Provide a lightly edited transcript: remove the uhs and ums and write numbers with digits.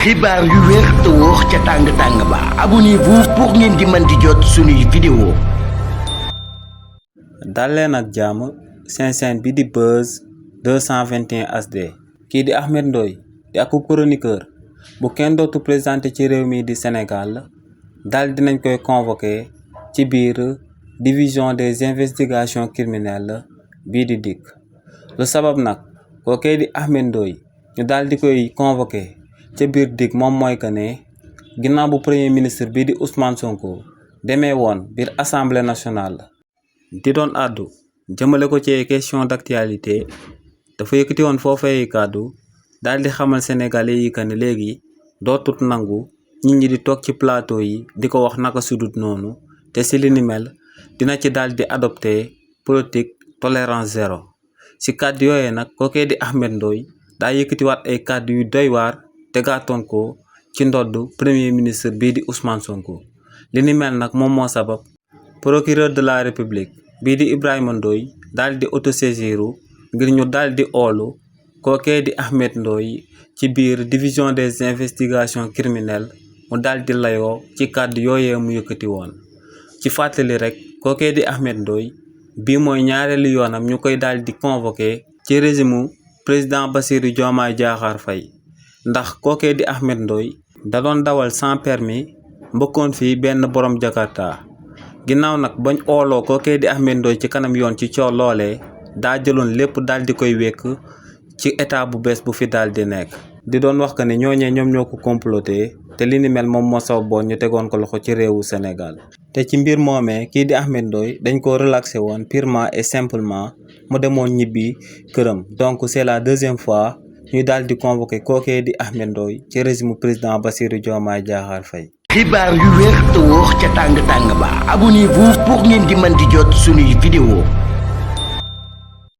xibaar yu wér te wóor ca tàng ba abonnez-vous pour ngeen di mën di jot suñuy vidéo. dal leen ak jàmm seen chaîne bi di Buzz 221 HD kii di Ahmed Ndoye di akub chroniqueur bu kenn dootu présenté ci réew mi di Sénégal dal dinañ koy convoqué ci biir division des investigations criminelles bii di DIC. lu sabab nag kookee di Ahmed Ndoye ñu daal di koy convoqué ca biir DIC moom mooy que ne ginnaaw bu premier ministre bii di Ousmane Sonko demee woon biir assemblée nationale di doon àddu jëmale ko ci question d'actualité dafa yëkkati woon foofee kàddu daal di xamal sénégalais yi que ne léegi dootut nangu nit ñi di toog ci plateau yi di ko wax naka sudut noonu te si li ni mel dina ci daal di adopté politique tolérance zéro. si kàddu yooyee nag kookee di Ahmed Ndoye daa yëkkatiwaat ay kàddu yu doy waar tegaatoon ko ci ndodd premier ministre bii di Ousmane Sonko. li ni mel nag moom moo sabab procureur de la république bii di Ibrahima Ndoye daal di autosaisiru ngir ñu daal di oolu kookee di Ahmed Ndoye ci biir division des investigations criminelles mu daal di layoo ci kàddu yooyee mu yëkkati woon. ci fàttali rek kookee di Ahmed Ndoye bii mooy ñaareelu yoonam ñu koy daal di convoqué ci régime président Bassirou Diomaye Diakhar Faye ndax kookee di Ahmed Ndoye da doon dawal sans permis mbëkkoon fii benn borom Jakarta. ginnaaw nag bañ ooloo kookee di Ahmed Ndoye ci kanam yoon ci coow loolee daa jëloon lépp daal di koy wékk ci état bu bees bu fi daal di nekk. di doon wax que ne ñooñee ñoom ñoo ko comploté te li ni mel moom moo sababoon ñu tegoon ko loxo ci réewu Sénégal. te ci mbir moomee kii di Ahmed Ndoye dañ ko relaxé woon purement et simplement mu demoon ñibbi këram. donc c'est la deuxième fois ñuy daal di convoqué kookee di Ahmed Ndoye ci régime président Bassirou Diomaye Diakhar Faye. xibaar yu wér te wóor ca tàng ba abonnez-vous pour ngeen di mën di jot suñuy vidéo.